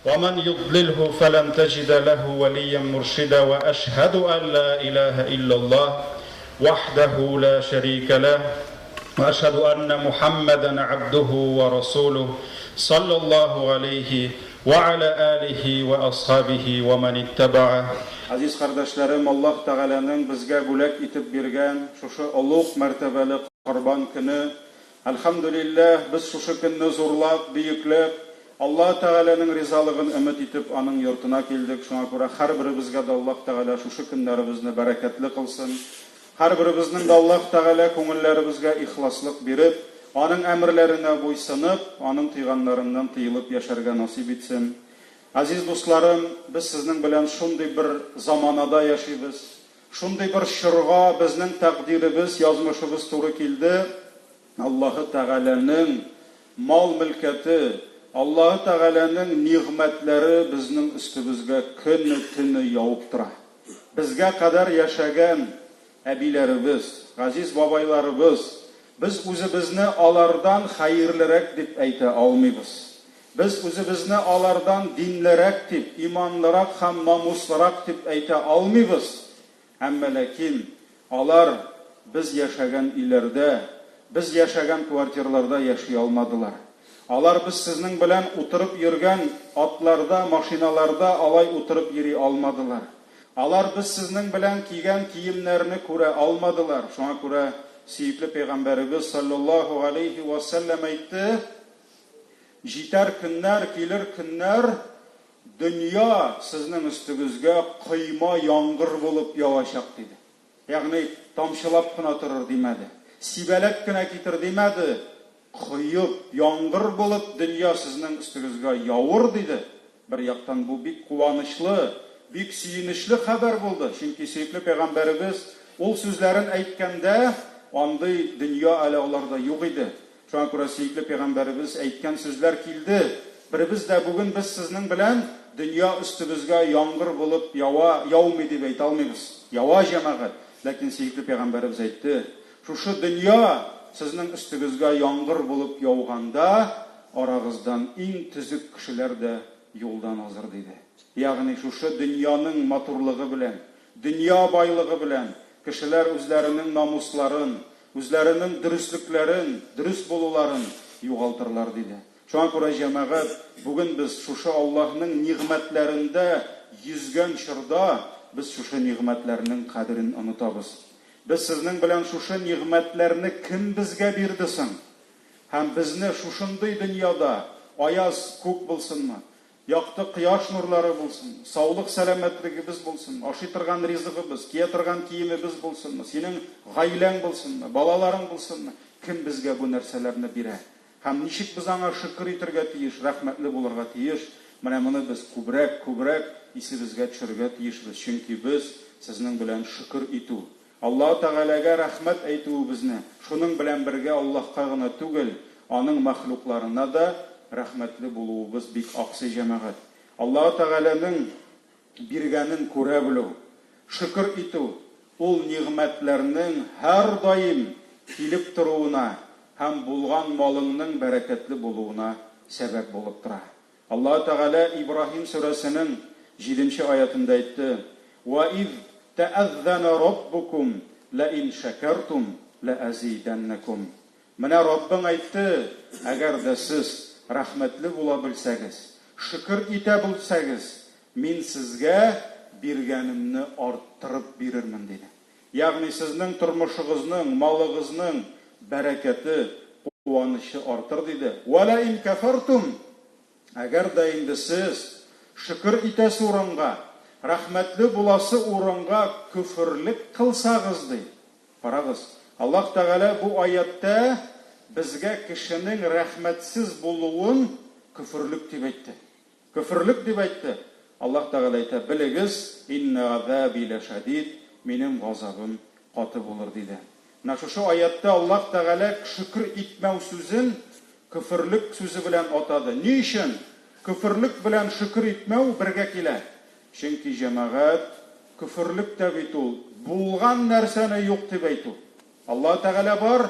ومن يضلله فلن تجد له وليا مرشدا وأشهد أن لا إله إلا الله وحده لا شريك له وأشهد أن محمدا عبده ورسوله صلى الله عليه وعلى آله وأصحابه ومن اتبعه. Газиз кардәшләрем, Аллаһ Тәгаләнең безгә бүләк итеп биргән шушы олуг мәртәбәле Корбан көне, әлхәмдүлилләһ, без шушы көнне зурлап, бөекләп, Аллаһ Тәгаләнең ризалыгын өмет итеп, Аның йортына килдек. Шуңа күрә һәрберебезгә дә Аллаһ Тәгалә шушы көннәребезне бәрәкәтле кылсын. Һәрберебезнең дә Аллаһ Тәгалә күңелләребезгә ихласлык биреп, Аның әмерләренә буйсынып, Аның тыйганнарыннан тыелып яшәргә насыйп итсен. Газиз дусларым, без сезнең белән шундый бер заманада яшибез, шундый бер чорга безнең тәкъдиребез, язмышыбыз туры килде, Аллаһы Тәгаләнең мал-мөлкәте, Аллаһы Тәгаләнең нигъмәтләре безнең өстебезгә көне-төне явып тора. Безгә кадәр яшәгән әбиләребез, газиз бабайларыбыз, без үзебезне алардан хәерлерәк дип әйтә алмыйбыз. Без үзебезне алардан динлерәк дип, иманлырак һәм намуслырак дип әйтә алмыйбыз. Әмма ләкин алар без яшәгән өйләрдә, без яшәгән квартирларда яши алмадылар. Алар без сезнең белән утырып йөргән атларда, машиналарда алай утырып йөри алмадылар. Алар без сезнең белән кигән киемнәрне күрә алмадылар. Шуңа күрә сөекле пәйгамбәребез салләллаһу галәйһи вә сәлләм әйтте, Җитәр көннәр, килер көннәр, дөнья сезнең өстегезгә койма яңгыр булып явачак, диде. Ягъни тамчылап кына торыр димәде. Сибәләп кенә китер димәде, коеп, яңгыр булып дөнья сезнең өстегезгә явыр, диде. Бер яктан бу бик куанычлы, бик сөенечле хәбәр булды, чөнки сөекле пәйгамбәребез ул сүзләрен әйткәндә, андый дөнья әле аларда юк иде. Шуңа күрә сөекле пәйгамбәребез әйткән сүзләр килде. Беребез дә бүген без сезнең белән дөнья өстебезгә яңгыр булып ява, яумый дип әйтә алмыйбыз. Ява, җәмәгать, ләкин сөекле пәйгамбәребез әйтте, шушы дөнья сезнең өстегезгә яңгыр булып яуганда, арагыздан иң төзек кешеләр дә юлдан азыр, диде. Ягъни шушы дөньяның матурлыгы белән, дөнья байлыгы белән кешеләр үзләренең намусларын, үзләренең дөреслекләрен, дөрес булуларын югалтырлар, диде. Шуңа күрә, җәмәгать, бүген без шушы Аллаһның нигъмәтләрендә йөзгән чорда без шушы нигъмәтләрнең кадерен онытабыз. Без сезнең белән шушы нигъмәтләрне кем безгә бирде соң? Һәм безне шушындый дөньяда, аяз күк булсынмы, якты кояш нурлары булсынмы, саулык-сәламәтлегебез булсынмы, ашый торган ризыгыбыз, кия торган киемебез булсынмы, синең гаиләң булсынмы, балаларың булсынмы, кем безгә бу нәрсәләрне бирә? Һәм ничек без аңа шөкер итергә тиеш, рәхмәтле булырга тиеш? Менә моны без күбрәк, күбрәк исебезгә төшерергә тиешбез, чөнки без сезнең белән шөкер итү, Аллаһы Тәгаләгә рәхмәт әйтүебезне, шуның белән бергә Аллаһка гына түгел, Аның мәхлукларына да рәхмәтле булуыбыз бик аксый, җәмәгать. Аллаһы Тәгаләнең биргәнен күрә белү, шөкер итү, ул нигъмәтләрнең һәрдаим килеп торуына һәм булган малыңның бәрәкәтле булуына сәбәп булып тора. Аллаһы Тәгалә Ибраһим сүрәсенең җиденче аятында әйтте, Вә из тәәззәнә Раббукум ләин шәкәртум ләәзидәннәкум. Менә Раббың әйтте, әгәр дә сез рәхмәтле була белсәгез, шөкер итә белсәгез, Мин сезгә биргәнемне арттырып бирермен, диде. Ягъни сезнең тормышыгызның, малыгызның бәрәкәте, куанычы артыр, диде. Вә ләин кәфәртүм, әгәр дә инде сез шөкер итәсе урынга, рәхмәтле буласы урынга көферлек кылсагыз, ди. Карагыз, Аллаһ Тәгалә бу аятьтә безгә кешенең рәхмәтсез булуын көферлек дип әйтте. Көферлек дип әйтте. Аллаһ Тәгалә әйтә, Белегез, иннә газаби ләшәдид, минем газабым каты булыр, диде. Менә шушы аятьтә Аллаһ Тәгалә шөкер итмәү сүзен көферлек сүзе белән атады. Ни өчен көферлек белән шөкер итмәү бергә килә? Чөнки, җәмәгать, көферлек тә бит ул булган нәрсәне юк дип әйтү. Аллаһ Тәгалә бар,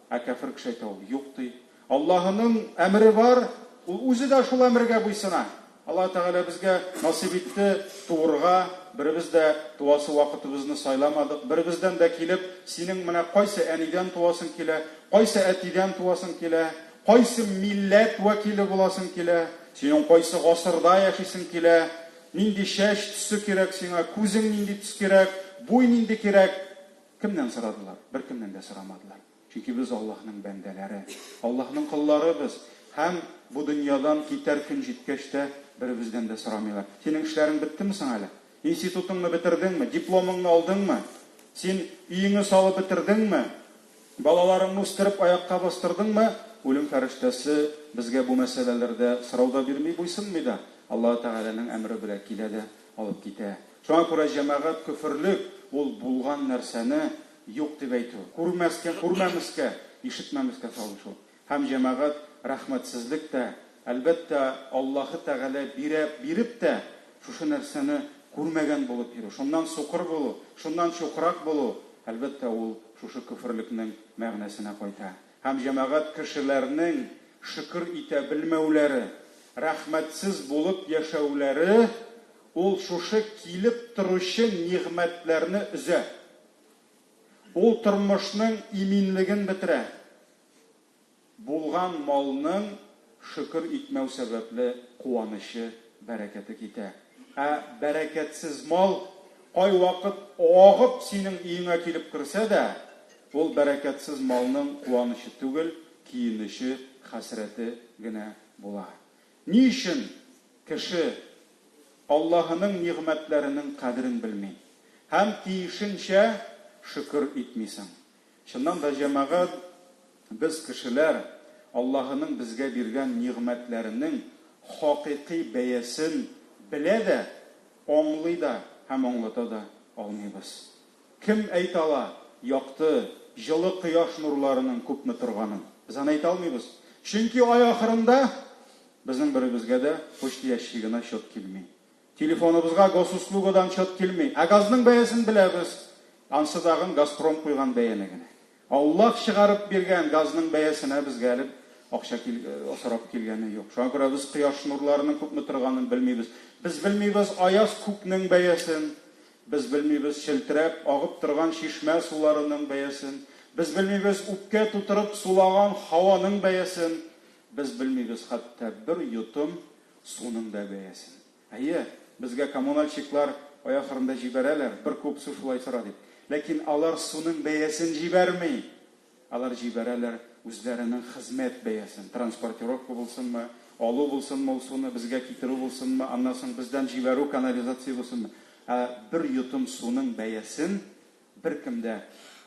ә кяфер кеше әйтә, ул юк ди. Аллаһының әмере бар, ул үзе дә шул әмергә буйсына. Аллаһ Тәгалә безгә насыйп итте туырга, беребез дә туасы вакытыбызны сайламадык, беребездән дә килеп, синең менә кайсы әнидән туасың килә, кайсы әтидән туасың килә, кайсы милләт вәкиле буласың килә, синең кайсы гасырда яшисең килә, нинди чәч төсе кирәк сиңа, күзең нинди төс кирәк, буй нинди кирәк. Кемнән сорадылар? Беркемнән дә сорамадылар. Чөнки без Аллаһның бәндәләре, Аллаһның коллары без. Һәм бу дөньядан китәр көн җиткәч тә беребездән дә сорамыйлар. Синең эшләрең беттеме соң әле? Институтыңны бетердеңме? Дипломыңны алдыңмы? Син өеңне салып бетердеңме? Балаларыңны үстереп аякка бастырдыңмы? Үлем фәрештәсе безгә бу мәсьәләләрдә сорау да бирми, буйсынмый да. Аллаһы Тәгаләнең әмере белән килә дә алып китә. Шуңа күрә, җәмәгать, көферлек ул булган нәрсәне юк дип әйтү, күрмәскә, күрмәмескә, ишетмәмескә салышу. Һәм, җәмәгать, рәхмәтсезлек тә, әлбәттә, Аллаһы Тәгалә бирә, биреп тә, шушы нәрсәне күрмәгән булып йөрү, шуннан сукыр булу, шуннан чукрак булу, әлбәттә, ул шушы көферлекнең мәгънәсенә кайта. Һәм, җәмәгать, кешеләрнең шөкер итә белмәүләре, рәхмәтсез булып яшәүләре, ул шушы килеп торучы нигъмәтләрне өзә. Ул тормышның иминлеген бетерә. Булган малның шөкер итмәү сәбәпле куанычы, бәрәкәте китә. Ә бәрәкәтсез мал кайвакыт агып синең өеңә килеп керсә дә, ул бәрәкәтсез малның куанычы түгел, көенече, хәсрәте генә була. Ни өчен кеше Аллаһының нигъмәтләренең кадерен белми һәм тиешенчә шөкер итми соң? Чыннан да, җәмәгать, без, кешеләр, Аллаһының безгә биргән нигъмәтләренең хакыйкый бәясен белә дә, аңлый да һәм аңлата да алмыйбыз. Кем әйтә ала якты, җылы кояш нурларының күпме торганын? Без аны әйтә алмыйбыз. Чөнки ай ахырында безнең беребезгә дә почта ящигына счет килми. Телефоныбызга госуслугадан счет килми. Ә газның бәясен беләбез. Ансы тагын Газпром куйган бәяне генә. Аллаһ чыгарып биргән газның бәясенә безгә әле акча кил, сорап килгәне юк. Шуңа күрә без кояш нурларының күпме торганын белмибез. Без белмибез аяз күкнең бәясен. Без белмибез челтерәп агып торган чишмә суларының бәясен. Без белмибез үпкә тутырып сулаган һаваның бәясен. Без белмибез хәтта бер йотым суның да бәясен. Әйе, безгә коммунальщиклар ай ахырында җибәрәләр, бер куб су шулай тора дип. Ләкин алар суның бәясен җибәрми. Алар җибәрәләр үзләренең хезмәт бәясен, транспортировка булсынмы, алу булсынмы ул суны, безгә китерү булсынмы, аннан соң бездән җибәрү, канализация булсынмы. Ә бер йотым суның бәясен беркем дә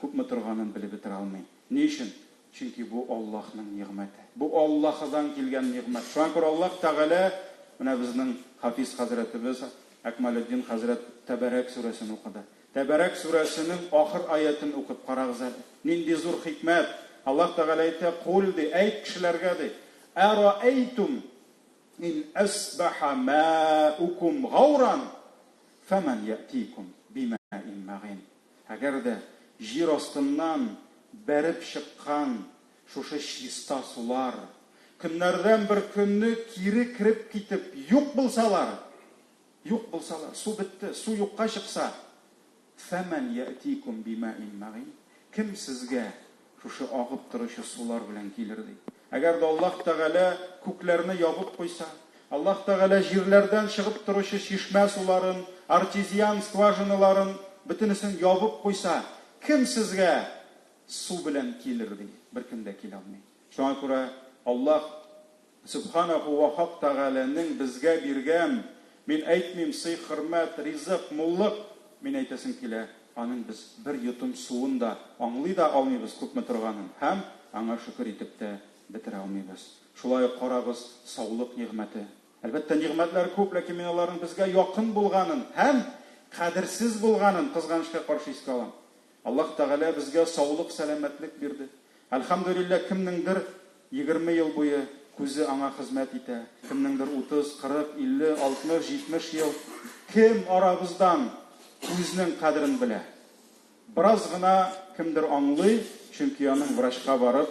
күпме торганын белеп бетерә алмый. Ни өчен? Чөнки бу Аллаһның нигъмәте. Бу Аллаһыдан килгән нигъмәт. Шуңа күрә Аллаһ Тәгалә, менә безнең хафиз хәзрәтебез Әкмалетдин хәзрәт Тәбәрәк сүрәсен укыды. Тәбәрәк сүрәсенең ахыр аятен укып карагыз әле. Нинди зур хикмәт! Аллаһ Тәгалә әйтә, Кул, ди, әйт кешеләргә, ди, Әраәйтүм ин әсбаха мәукум гауран, фәмән яәтикум бимаин мәгин. Әгәр дә җир астыннан бәреп чыккан шушы чиста сулар, көннәрдән бер көнне кире кереп китеп юк булсалар, юк булсалар, су бетте, су юкка чыкса, фәмән яәтикум бимаин мәгин, кем сезгә шушы агып торучы сулар белән килер, ди. Әгәр дә Аллаһ Тәгалә күкләрне ябып куйса, Аллаһ Тәгалә җирләрдән чыгып торучы чишмә суларын, артезиан скважиналарын, бөтенесен ябып куйса, кем сезгә су белән килер, ди. Беркем дә килә алмый. Шуңа күрә Аллаһ Сөбханәһү вә Хак Тәгаләнең безгә биргән, мин әйтмим, сый-хөрмәт, ризык, муллык, мин әйтәсем килә, аның без бер йотым суын да аңлый да алмыйбыз күпме торганын һәм аңа шөкер итеп тә бетерә алмыйбыз. Шулай ук карагыз, саулык нигъмәте. Әлбәттә, нигъмәтләр күп, ләкин мин аларның безгә якын булганын һәм кадерсез булганын, кызганычка каршы, искә алам. Аллаһ Тәгалә безгә саулык-сәламәтлек бирде. Әлхәмдүлилләһ, кемнеңдер 20 ел буе күзе аңа хезмәт итә, кемнеңдер 30, 40, 50, 60, 70 ел. Кем арабыздан күзнең кадерен белә? Бераз гына кемдер аңлый, чөнки аның врачка барып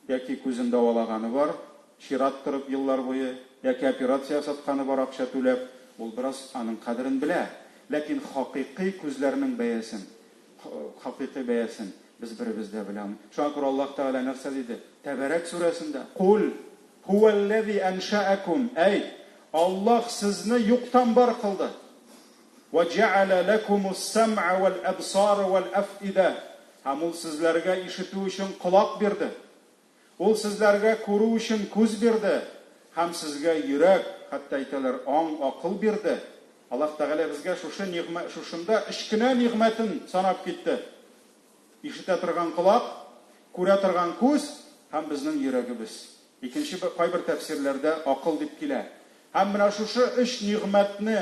яки күзен дәвалаганы бар, чират торып еллар буе, яки операция ясатканы бар акча түләп, ул бераз аның кадерен белә. Ләкин хакыйкый күзләрнең бәясен, хакыйкый бәясен без беребез дә белә алмый. Шуңа күрә Аллаһ Тәгалә нәрсә диде? Тәбәрәк сүрәсендә, Кул, һуәлләзи әншәәкүм, әйт, Аллаһ сезне юктан бар кылды. Вә җәгәлә ләкумус сәм'ә вәл әбсара вәл әфидә. Һәм ул сезләргә ишетү өчен колак бирде. Ул сезләргә күрү өчен күз бирде. Һәм сезгә йөрәк, хәтта әйтәләр, аң, акыл бирде. Аллаһ Тәгалә безгә шушы нигъмә, шушында өч кенә нигъмәтен санап китте. Ишетә торган колак, күрә торган күз һәм безнең йөрәгебез. Икенче бер кайбер тәфсирләрдә акыл дип килә. Һәм менә шушы өч нигъмәтне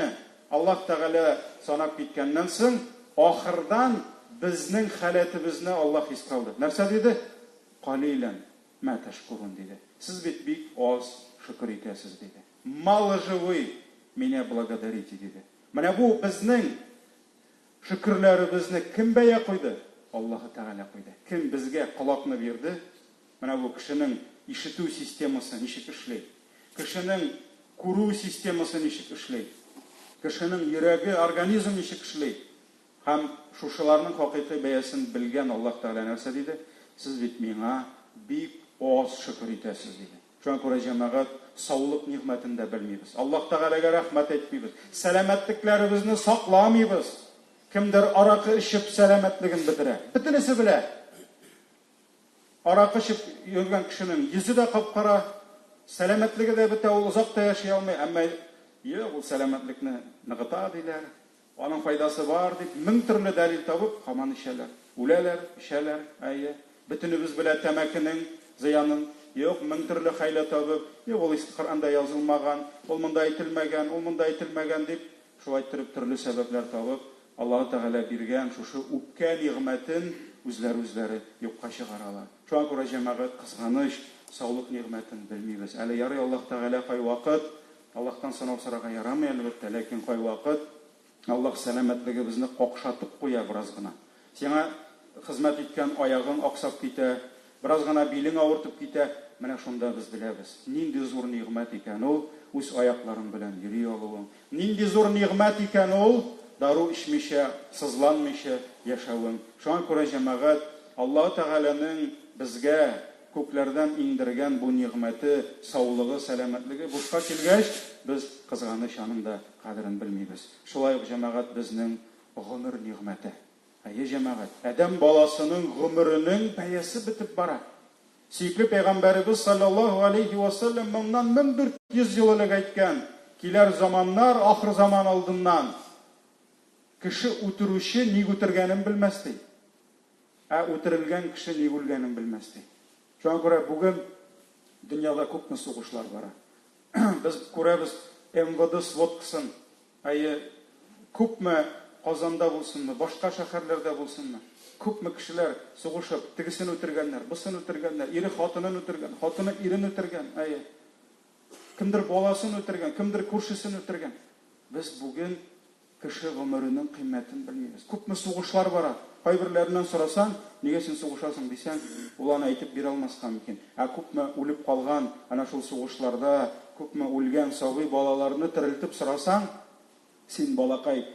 Аллаһ Тәгалә санап киткәннән соң, ахырдан безнең халәтебезне Аллаһ искә алды. Нәрсә диде? Калилән мә тәшкурун диде. Сез бит бик аз шөкер итәсез, диде. Мало же вы меня благодарите, диде. Менә бу безнең Шөкерләребезне кем бәя куйды? Аллаһы Тәгалә куйды. Кем безгә колакны бирде? Менә бу кешенең ишетү системасы ничек эшли? Кешенең күрү системасы ничек эшли? Кешенең йөрәге, организм ничек эшли? Һәм шушыларның хакыйкый бәясен белгән Аллаһ Тәгалә нәрсә диде? Сез бит миңа бик аз шөкер итәсез, диде. Шуңа күрә, җәмәгать, саулык нигъмәтен дә белмибез. Аллаһ Тәгаләгә рәхмәт әйтмибез. Сәламәтлекләребезне сакламыйбыз. Кемдер аракы эчеп сәламәтлеген бетерә. Бөтенесе белә. Аракы эчеп йөргән кешенең йөзе дә кап-кара, сәламәтлеге дә бетә, ул озак та яши алмый. Әмма юк, ул сәламәтлекне ныгыта, диләр. Аның файдасы бар, дип, мең төрле дәлил табып, һаман эчәләр. Үләләр, эчәләр, әйе. Бөтенебез белә тәмәкенең зыянын. Юк, мең төрле хәйлә табып, юк, ул Коръәндә язылмаган, ул монда әйтелмәгән, ул монда әйтелмәгән, дип, шулай иттереп төрле сәбәпләр табып, Аллаһы Тәгалә биргән шушы үпкә нигъмәтен үзләре үзләре юкка чыгаралар. Шуңа күрә, җәмәгать, кызганыч, саулык нигъмәтен белмибез. Әле ярый Аллаһ Тәгалә кайвакыт Аллаһтан сынау сорарга ярамый, әлбәттә, ләкин кайвакыт Аллаһ сәламәтлегебезне какшатып куя бераз гына. Сиңа хезмәт иткән аягың аксап китә, бераз гына билең авыртып китә, менә шунда без беләбез, нинди зур нигъмәт икән ул үз аякларың белән йөри алуың, нинди зур нигъмәт икән ул дару эчмичә, сызланмыйча яшәвең. Шуңа күрә, җәмәгать, Аллаһы Тәгаләнең безгә Күкләрдән иңдергән бу нигъмәте, саулыгы, сәламәтлеге бушка килгәч, без, кызганыч, аның да кадерен белмибез. Шулай ук, җәмәгать, безнең гомер нигъмәте. Әйе, җәмәгать, адәм баласының гомеренең бәясе бетеп бара. Сөекле Пәйгамбәребез салләллаһу галәйһи вә сәлләм моннан 1400 ел элек әйткән, Киләр заманнар, ахырзаман алдыннан, кеше үтерүче ник үтергәнен белмәс, ди. Ә үтерелгән кеше ник үлгәнен белмәс, ди. Шуңа күрә бүген дөньяда күпме сугышлар бара. Без күрәбез МВД сводкасын, әйе, күпме Казанда булсынмы, башка шәһәрләрдә булсынмы, күпме кешеләр сугышып, тегесен үтергәннәр, бусын үтергәннәр, ире хатынын үтергән, хатыны ирен үтергән, әйе. Кемдер баласын үтергән, кемдер күршесен үтергән. Без бүген Кеше гомеренең кыйммәтен белмибез. Күпме сугышлар бара. Кайберләреннән сорасаң, нигә син сугышасың дисәң, ул аны әйтеп бирә алмаска мөмкин. Ә күпме үлеп калган әнә шул сугышларда, күпме үлгән сабый балаларны терелтеп сорасаң, син, балакай,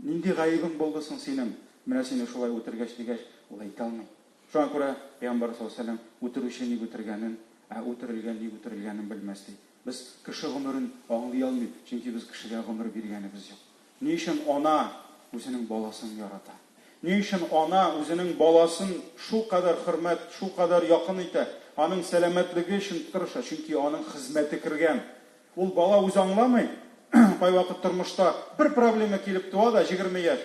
нинди гаебең булды соң синең, менә сине шулай үтергәч дигәч, ул әйтә алмый. Шуңа күрә Пәйгамбәр саллаллаһу галәйһи ва сәлләм үтерүче ник үтергәнен, ә үтерелгән ник үтерелгәнен белмәс, ди. Без кеше гомерен аңлый алмыйб, чөнки без кешегә гомер биргәнебез юк. Ни өчен ана үзенең баласын ярата? Ни өчен ана үзенең баласын шулкадәр хөрмәт, шулкадәр якын итә, аның сәламәтлеге өчен тырыша? Чөнки аның хезмәте кергән. Ул бала үзе аңламый, кайвакыт тормышта бер проблема килеп туа да, 20 яшь,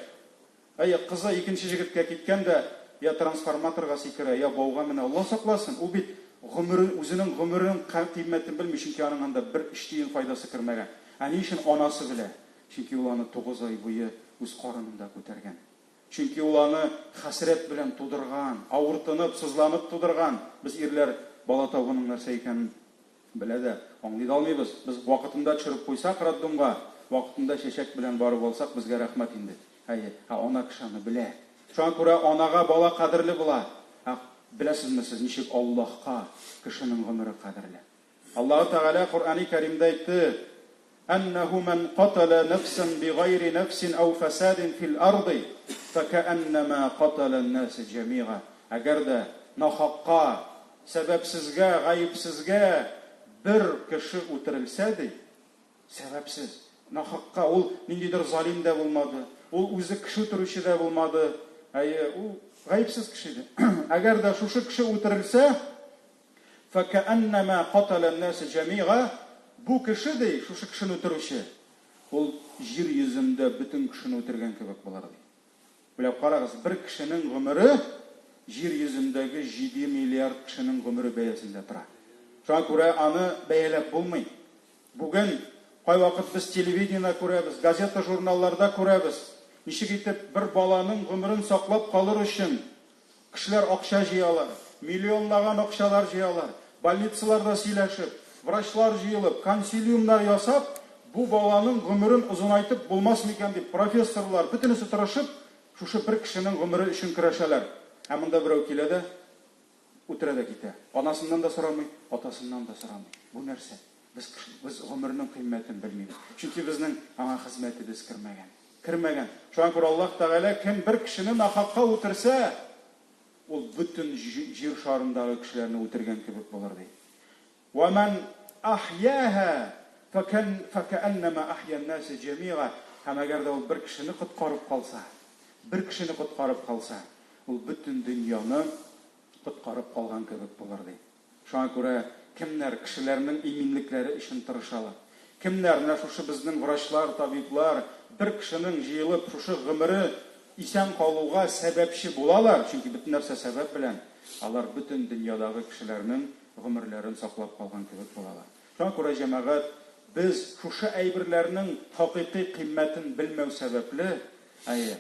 Әйе, кызы икенче җегеткә киткән дә, я трансформаторга сикерә, я бауга менә. Алла сакласын, ул бит гомере, үзенең гомеренең кыйммәтен белми, чөнки аның анда бер өч тиен файдасы кермәгән. Ә ни өчен анасы белә? Чөнки ул аны 9 ай буе үз карынында күтәргән. Чөнки ул аны хәсрәт белән тудырган, авыртынып, сызланып тудырган. Без ирләр бала табуның нәрсә икәнен Белә дә, аңлый да алмыйбыз. Без вакытында төшереп куйсак роддомга, вакытында чәчәк белән барып алсак, безгә рәхмәт инде. Әйе, ә ана кеше аны белә. Шуңа күрә анага бала кадерле була. Ә беләсезме сез, ничек Аллаһка кешенең гомере кадерле? Аллаһы Тәгалә Коръәни Кәримдә әйтте, Әннәһу мән катәлә нәфсән бигайри нәфсин әү фәсадин фил арды, фәкәәннәмә катәлән нәсе җәмига. Әгәр дә нахакка, сәбәпсезгә, гаепсезгә бер кеше үтерелсә, ди, сәбәпсез, нахакка, ул ниндидер залим дә булмады, ул үзе кеше үтерүче дә булмады, әйе, ул гаепсез кеше иде. Әгәр дә шушы кеше үтерелсә, Фәкәәннәмә катәлән-нәсе җәмига, бу кеше, ди, шушы кешене үтерүче, ул җир йөзендә бөтен кешене үтергән кебек булыр, ди. Уйлап карагыз, бер кешенең гомере җир йөзендәге 7 миллиард кешенең гомере бәясендә тора. Шуңа күрә аны бәяләп булмый. Бүген кайвакыт без телевидениедә күрәбез, газета-журналларда күрәбез, ничек итеп бер баланың гомерен саклап калыр өчен Кешеләр акча җыялар, миллионлаган акчалар җыялар. Больницаларда сөйләшеп, врачлар җыелып, консилиумнар ясап, бу баланың гомерен озынайтып булмас микән дип, профессорлар, бөтенесе тырышып, шушы бер кешенең гомере өчен көрәшәләр. Ә монда берәү килә дә, үтерә дә китә. Анасыннан да сорамый, атасыннан да сорамый. Бу нәрсә? Без, без гомернең кыйммәтен белмибез. Чөнки безнең аңа хезмәтебез кермәгән. Кермәгән. Шуңа күрә Аллаһ Тәгалә кем бер кешене нахакка үтерсә, ул бөтен җир шарындагы кешеләрне үтергән кебек булыр, ди. Вә мән ахьяһа фәкәннәмә ахьян-насе җәмига. Һәм әгәр дә ул бер кешене коткарып калса, бер кешене коткарып калса, ул бөтен дөньяны коткарып калган кебек булыр, ди. Шуңа күрә кемнәр кешеләрнең иминлекләре өчен тырышалар, кемнәр менә шушы безнең врачлар, табиблар, бер кешенең җыелып шушы гомере исән калуга сәбәпче булалар, чөнки бөтен нәрсә сәбәп белән, алар бөтен дөньядагы кешеләрнең гомерләрен саклап калган кебек булалар. Шуңа күрә, җәмәгать, без шушы әйберләрнең хакыйкый кыйммәтен белмәү сәбәпле, әйе,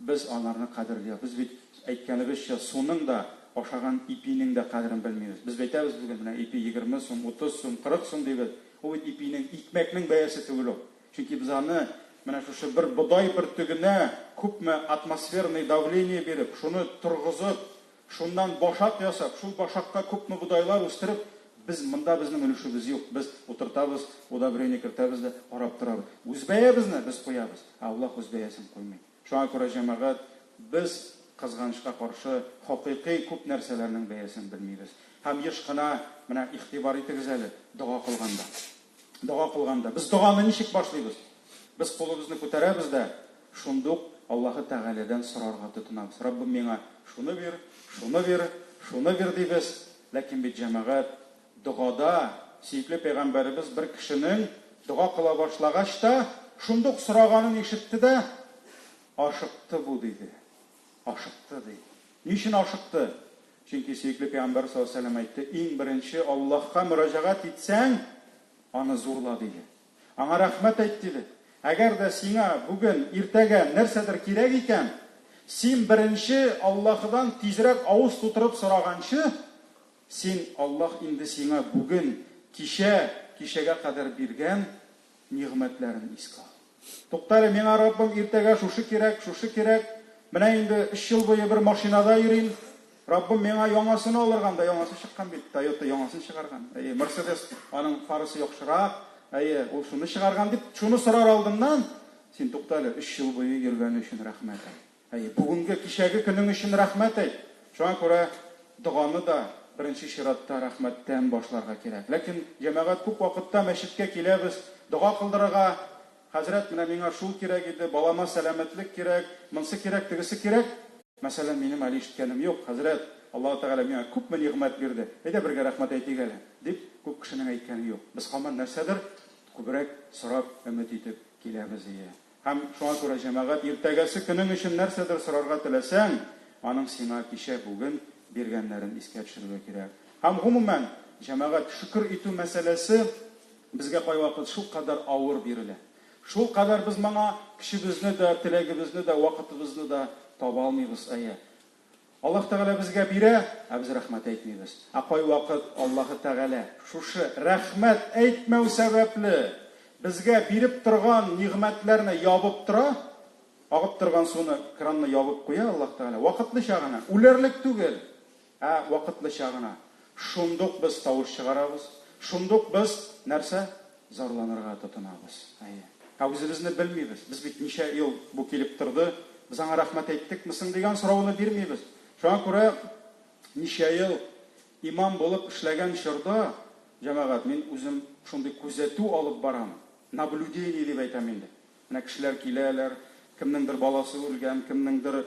Без аларны кадерли Без бит, әйткәнебезчә, суның да, ашаган ипинең дә кадерен белмибез. Без әйтәбез бүген, менә ипи 20 сум, 30 сум, 40 сум дибез. Ул бит ипинең, икмәкнең бәясе түгел ул. Чөнки без аны менә шушы бер бодай бөртегенә күпме атмосферный давление биреп, шуны торгызып, шуннан башак ясап, шул башакка күпме бодайлар үстереп, без монда безнең өлешебез юк. Без утыртабыз, удобрение кертәбез дә карап торабыз. Үз бәябезне без куябыз, ә Аллаһ үз бәясен куймый. Шуңа күрә, җәмәгать, без, кызганычка каршы, хакыйкый күп нәрсәләрнең бәясен белмибез. Һәм еш кына, менә игътибар итегез әле, дога кылганда. Дога кылганда. Без доганы ничек башлыйбыз? Без кулыбызны күтәрәбез дә, шундук Аллаһы Тәгаләдән сорарга тотынабыз. Раббым, миңа шуны бир, шуны бир, шуны бир, дибез. Ләкин бит, җәмәгать, догада сөекле пәйгамбәребез бер кешенең дога кыла башлагач та, шундук сораганын ишетте дә, Ашыкты бу, диде. Ашыкты, ди. Ни өчен ашыкты? Чөнки сөекле пәйгамбәр саллаллаһу алейһи ва сәлләм әйтте, иң беренче Аллаһка мөрәҗәгать итсәң, аны зурла, диде. Аңа рәхмәт әйт, диде. Әгәр дә сиңа бүген, иртәгә нәрсәдер кирәк икән, син беренче Аллаһыдан тизрәк авыз тутырып сораганчы, син Аллаһ инде сиңа бүген, кичә, кичәгә кадәр биргән нигъмәтләрен искә ал. Туктале, миңа, Раббым, иртәгә шушы кирәк, шушы кирәк. Менә инде өч ел буе бер машинада йөрим. Раббым, миңа яңасын алырга, анда яңасы чыккан бит, Тойота яңасын чыгарган. Әйе, Мерседес, аның фарасы яхшырак. Әйе, ул шуны чыгарган дип, шуны сорар алдыннан, син туктале, өч ел буе йөргәне өчен рәхмәт әйт. Әйе, бүгенге, кичәге көнең өчен рәхмәт әйт. Шуңа күрә доганы да беренче чиратта рәхмәттән башларга кирәк. Ләкин, җәмәгать, күп вакытта мәчеткә киләбез, дога кылдырырга, хәзрәт, менә миңа шул кирәк иде, балама сәламәтлек кирәк, монсы кирәк, тегесе кирәк. Мәсәлән, минем әле ишеткәнем юк, хәзрәт, Аллаһы Тәгалә миңа күпме нигъмәт бирде, әйдә бергә рәхмәт әйтик әле, дип, күп кешенең әйткәне юк. Без һаман нәрсәдер күбрәк сорап, өмет итеп киләбез, ие. Һәм шуңа күрә, җәмәгать, иртәгәсе көнең өчен нәрсәдер сорарга теләсәң, аның сиңа кичә, бүген биргәннәрен искә төшерергә кирәк. Һәм гомумән, җәмәгать, шөкер итү мәсьәләсе безгә кайвакыт шулкадәр авыр бирелә. Шулкадәр без моңа көчебезне дә, теләгебезне дә, вакытыбызны да таба алмыйбыз, әйе. Аллаһ Тәгалә безгә бирә, ә без рәхмәт әйтмибез. Ә кайвакыт Аллаһы Тәгалә шушы рәхмәт әйтмәү сәбәпле безгә биреп торган нигъмәтләрне ябып тора, агып торган суны, кранны ябып куя Аллаһ Тәгалә, вакытлыча гына, үләрлек түгел, ә вакытлыча гына. Шундук без тавыш чыгарабыз, Шундук без нәрсә? Зарланырга тотынабыз. Әйе. Ә үзебезне белмибез. Без бит ничә ел бу килеп торды, без аңа рәхмәт әйттекме соң дигән сорауны бирмибез. Шуңа күрә ничә ел имам булып эшләгән чорда, җәмәгать, мин үзем шундый күзәтү алып барам, наблюдение дип әйтәм инде. Менә кешеләр киләләр, кемнеңдер баласы үлгән, кемнеңдер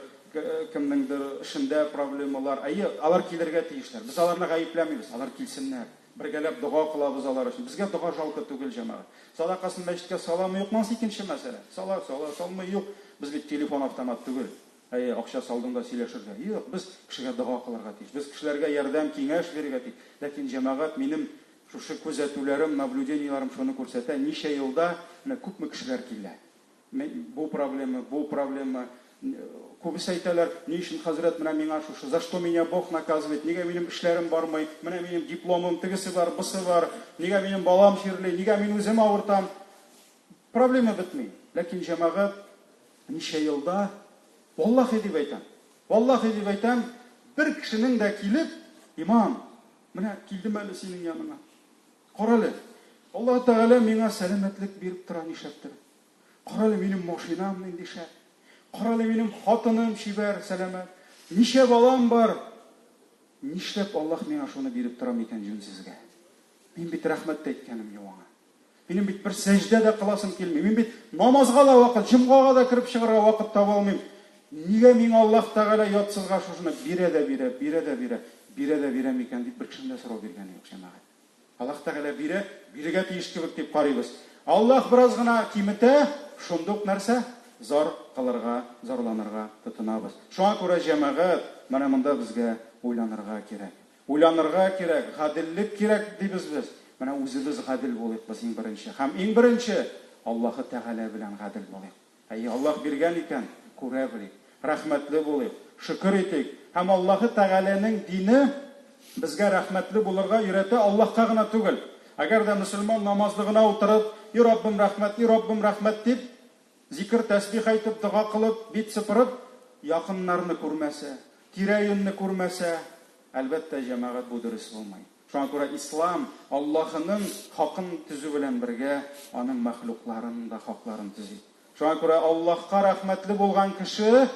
кемнеңдер эшендә проблемалар. Әйе, алар килергә тиешләр. Без аларны гаепләмибез, алар килсеннәр. Бергәләп дога кылабыз алар өчен. Безгә дога жалко түгел, җәмәгать. Садакасын мәчеткә саламы, юкмы, анысы икенче мәсьәлә. Сала, сала, салмый, юк. Без бит телефон-автомат түгел. Әйе, акча салдың да сөйләшергә. Юк, без кешегә дога кылырга тиеш. Без кешеләргә ярдәм, киңәш бирергә тиеш. Ләкин, җәмәгать, минем шушы күзәтүләрем, наблюдениеләрем шуны күрсәтә, ничә елда менә күпме кешеләр килә. Бу проблема, бу проблема. Күбесе әйтәләр, ни өчен, хәзрәт, менә миңа шушы, за что меня Бог наказывает, нигә минем эшләрем бармый, менә минем дипломым, тегесе бар, бусы бар, нигә минем балам чирли, нигә мин үзем авыртам. Проблема бетми. Ләкин, җәмәгать, ничә елда, валлахи дип әйтәм, валлахи дип әйтәм, бер кешенең дә килеп, имам, менә килдем әле синең яныңа. Карале, Аллаһ Тәгалә миңа сәламәтлек биреп тора нишләптер. Карале, минем машинам нинди шәп. Карале, минем хатыным чибәр, сәламәт. Ничә балам бар. Нишләп Аллаһ миңа шуны биреп тора микән җүнсезгә? Мин бит рәхмәт тә әйткәнем юк аңа. Минем бит бер сәҗдә дә кыласым килми. Мин бит намазга да вакыт, җомгага да кереп чыгарга вакыт таба алмыйм. Нигә миңа Аллаһ Тәгалә ятсызга шушыны бирә дә бирә, бирә дә бирә, бирә дә бирә микән дип бер кешенең дә сорау биргәне юк, җәмәгать. Аллаһ Тәгалә бирә, бирергә тиеш кебек дип карыйбыз. Аллаһ бераз гына киметә, шундук нәрсә? Зар кылырга, зарланырга тотынабыз. Шуңа күрә, җәмәгать, менә монда безгә уйланырга кирәк. Уйланырга кирәк, гаделлек кирәк, дибез без. Менә үзебез гадел булыйк без иң беренче. Һәм иң беренче Аллаһы Тәгалә белән гадел булыйк. Әйе, Аллаһ биргән икән, күрә белик, рәхмәтле булыйк, шөкер итик. Һәм Аллаһы Тәгаләнең дине безгә рәхмәтле булырга өйрәтә, Аллаһка гына түгел. Әгәр дә мөселман намазлыгына утырып, И Раббым, рәхмәт, и Раббым, рәхмәт дип, зикер, тәсбих әйтеп, дога кылып, бит сыпырып, якыннарны күрмәсә, тирә-юньне күрмәсә, Әлбәттә, җәмәгать, бу дөрес булмый. Шуңа күрә ислам Аллаһының хакын төзү белән бергә аның мәхлукларының да хакларын төзи. Шуңа күрә Аллаһка рәхмәтле булган кеше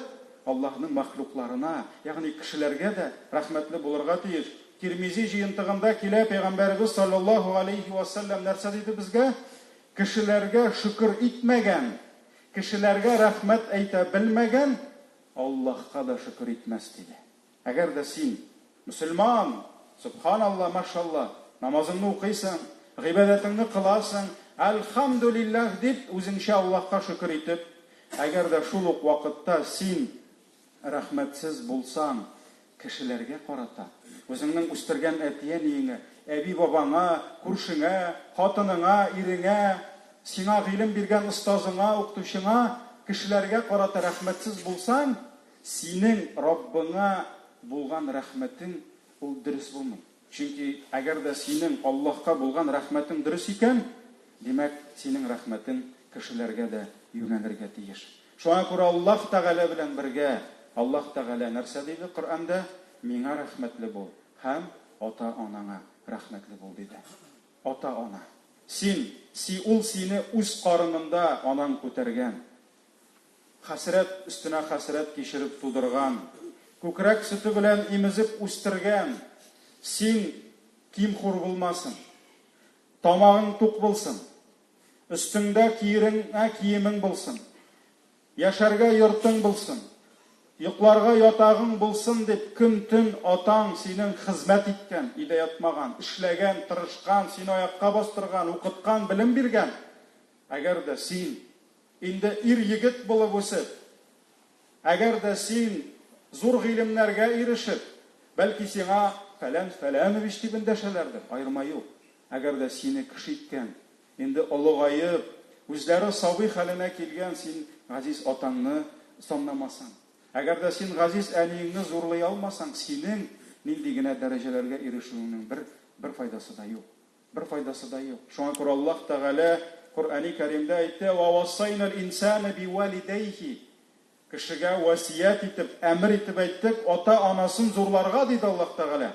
Аллаһның мәхлукларына, ягъни кешеләргә дә рәхмәтле булырга тиеш. Тирмизи җыентыгында килә, Пәйгамбәребез салләллаһу галәйһи вә сәлләм нәрсә диде безгә? Кешеләргә шөкер итмәгән, кешеләргә рәхмәт әйтә белмәгән Аллаһка да шөкер итмәс, диде. Әгәр дә син, мөселман, сөбханалла, машалла, намазыңны укыйсың, гыйбадәтеңне кыласың, әлхәмдүлилләһ дип, үзеңчә Аллаһка шөкер итеп, әгәр дә шул ук вакытта син рәхмәтсез булсаң кешеләргә карата, үзеңнең үстергән әти-әниеңә, әби-бабаңа, күршеңә, хатыныңа, иреңә, сиңа гыйлем биргән остазыңа, укытучыңа, кешеләргә карата рәхмәтсез булсаң, Синең Раббыңа булган рәхмәтең ул дөрес булмый. Чөнки әгәр дә синең Аллаһка булган рәхмәтең дөрес икән, димәк, синең рәхмәтең кешеләргә дә юнәлергә тиеш. Шуңа күрә Аллаһ Тәгалә белән бергә, Аллаһ Тәгалә нәрсә диде Коръәндә? Миңа рәхмәтле бул һәм ата-анаңа рәхмәтле бул, диде. Ата-ана. Син, си, ул сине үз карынында анаң күтәргән. Хәсрәт өстенә хәсрәт кичереп тудырган, күкрәк сөте белән имезеп үстергән, син ким-хур булмасын, тамагың тук булсын, өстеңдә киереңә киемең булсын, яшәргә йортың булсын, йокларга ятагың булсын дип көн-төн атаң синең хезмәт иткән, өйдә ятмаган, эшләгән, тырышкан, сине аякка бастырган, укыткан, белем биргән. Әгәр дә син Инде ир-егет булып үсеп, әгәр дә син зур гыйлемнәргә ирешеп, бәлки сиңа Фәлән Фәләнович дип эндәшәләрдер, аерма юк. Әгәр дә сине кеше иткән, инде олыгаеп, үзләре сабый хәленә килгән син газиз атаңны саннамасаң, әгәр дә син газиз әниеңне зурлый алмасаң, синең нинди генә дәрәҗәләргә ирешүеңнең бер бер файдасы да юк. Бер файдасы да юк. Шуңа күрә Аллаһ Тәгалә Коръәни Кәримдә әйтте, Вә вассайнал инсана бивалидәйһи. Кешегә васият итеп, әмер итеп әйттек, ата-анасын зурларга, диде Аллаһ Тәгалә.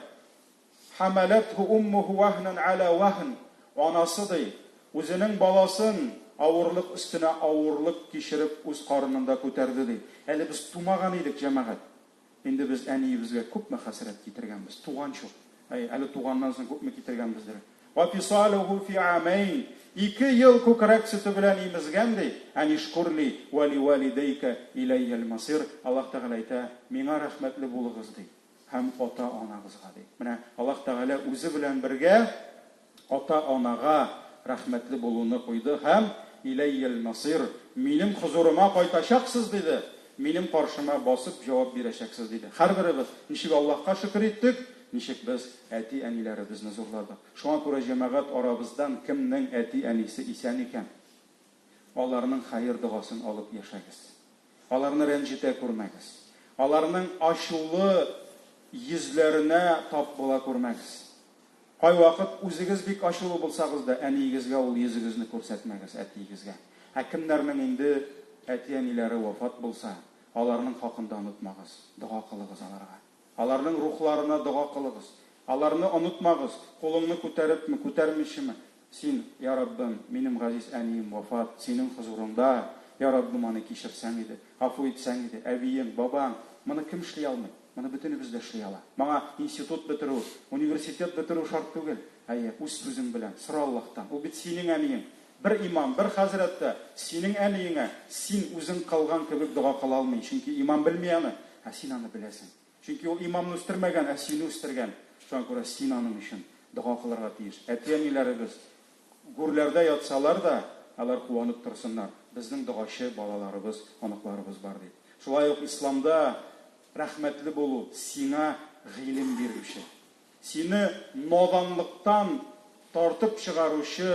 Хәмәләтһу уммуху ваһнан аля ваһн. Анасы, ди, үзенең баласын авырлык өстенә авырлык кичереп үз карынында күтәрде, ди. Әле без тумаган идек, җәмәгать. Инде без әниебезгә күпме хәсрәт китергәнбез, туганчы ук. Әй, әле туганнан соң күпме китергәнбездер. Ва фисалуху фи амәйн. Ике ел күкрәк сөте белән имезгән, ди. Әнишкур ли вә ли валидәйкә иләйял масир. Аллаһ Тәгалә әйтә, миңа рәхмәтле булыгыз, ди, һәм ата-анагызга, ди. Менә Аллаһ Тәгалә үзе белән бергә ата-анага рәхмәтле булуны куйды һәм, Иләйял масир, минем хозурыма кайтачаксыз, диде, минем каршыма басып җавап бирәчәксез, диде. Һәрберебез ничек Аллаһка шөкер иттек, ничек без әти-әниләребезне зурладык. Шуңа күрә, җәмәгать, арабыздан кемнең әти-әнисе исән икән, аларның хәер-догасын алып яшәгез. Аларны рәнҗетә күрмәгез. Аларның ачулы йөзләренә тап була күрмәгез. Кайвакыт үзегез бик ачулы булсагыз да, әниегезгә ул йөзегезне күрсәтмәгез, әтиегезгә. Ә кемнәрнең инде әти-әниләре вафат булса, аларның хакын да онытмагыз, дога кылыгыз аларга. Аларның рухларына дога кылыгыз. Аларны онытмагыз, кулыңны күтәрепме, күтәрмичеме, син, Я Раббым, минем газиз әнием вафат, синең хозурыңда, Я Раббым, аны кичерсәң иде, гафу итсәң иде, әбиең, бабаң, моны кем эшли алмый? Моны бөтенебез дә эшли ала. Моңа институт бетерү, университет бетерү шарт түгел. Әйе, үз сүзең белән, сора Аллаһтан. Ул бит синең әниең. Бер имам, бер хәзрәт тә синең әниеңә син үзең кылган кебек дога кыла алмый, чөнки имам белми аны, ә син аны беләсең. Чөнки ул имамны үстермәгән, ә сине үстергән. Шуңа күрә син аның өчен дога кылырга тиеш. Әти-әниләребез гүрләрдә ятсалар да, алар куанып торсыннар, безнең догачы балаларыбыз, оныкларыбыз бар дип. Шулай ук исламда Рәхмәтле булу, сиңа гыйлем бирүче, сине наданлыктан тартып чыгаручы